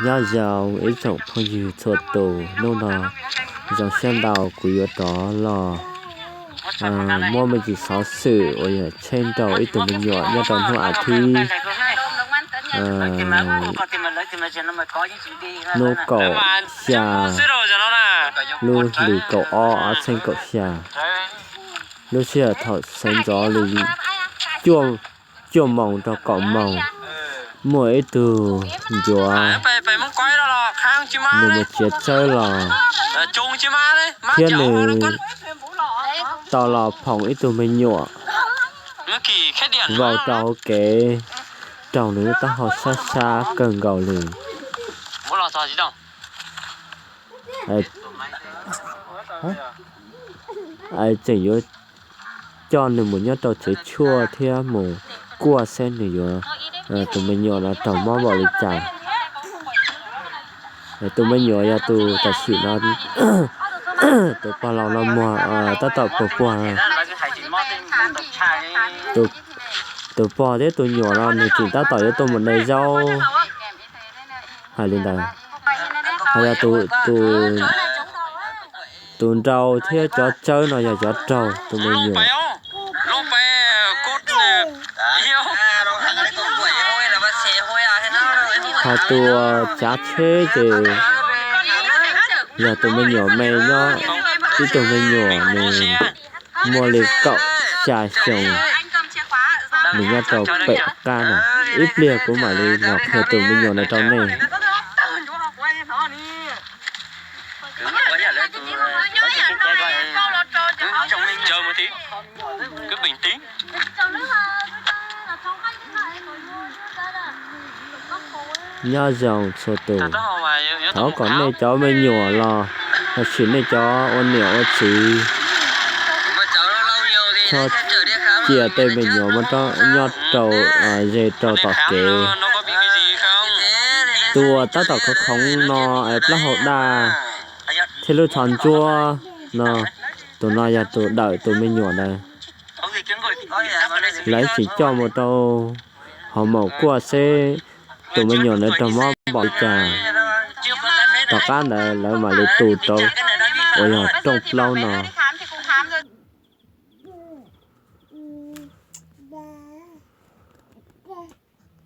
Nyob zoo ib tsoom phooj ywg txhua tus, hnub no zoo siab ntau kuv yuav rov los muab me ntsis xov xwm uas yog tsheb nrau ib tug me nyuam nyob rau hnub as thiv, hnub kaum xya lub hlis kaum ob ob txhiab kaum xya, lub sij hawm thaum sawv ntxov li cuaj moos rau kaum moos, muaj ib tug ncuav nws mus txiav tsawb los thiab nws tau los phoom ib tug me nyuam vau rau hauv kev, raug nws lub taub hau sab sab kawg nkaus li. Tseem yuav coj nws mus nyob rau tsev tshuaj thiab mus kuaj seb nws yuav, tus me nyuam no raug mob npaum li cas. Tus me nyuam yog tus tam sim no tus pog laus no muag tab tom puag puag. Tus pog thiab tus nyuam no nws tseem tab tom yuav tuaj mus de zaub. Hais li ntawd, ho yog tus nrau thiab cov tsawb no yog cov raug tus me nyuam. Ho tus cav tsheb ces yog tus me nyuam me nyob, ib tug me nyuam nws muaj li kaum xya xyoo, nws nyob rau pem qab no. Ib pliag kuv mam li los qhia tus me nyuam no rau nej. Nyob zoo txhua tus, thov kom nej cov me nyuam los lossis nej cov ua niam ua txiv txhob cia tej me nyuam nyob rau ze rau tom kev. Tus uas tab tom khoov khoov no, plaub hau daj thiab lub tsho ntsuab no, tus no yog tus dawm tus me nyuam ntawd. Lawv tseem coj mus rau hauv maum kuaj seb tus me nyuam ntawd raug mob npaum li cas. Tom qab ntawd lawv mam li tu rau uas yog rooj plaub no.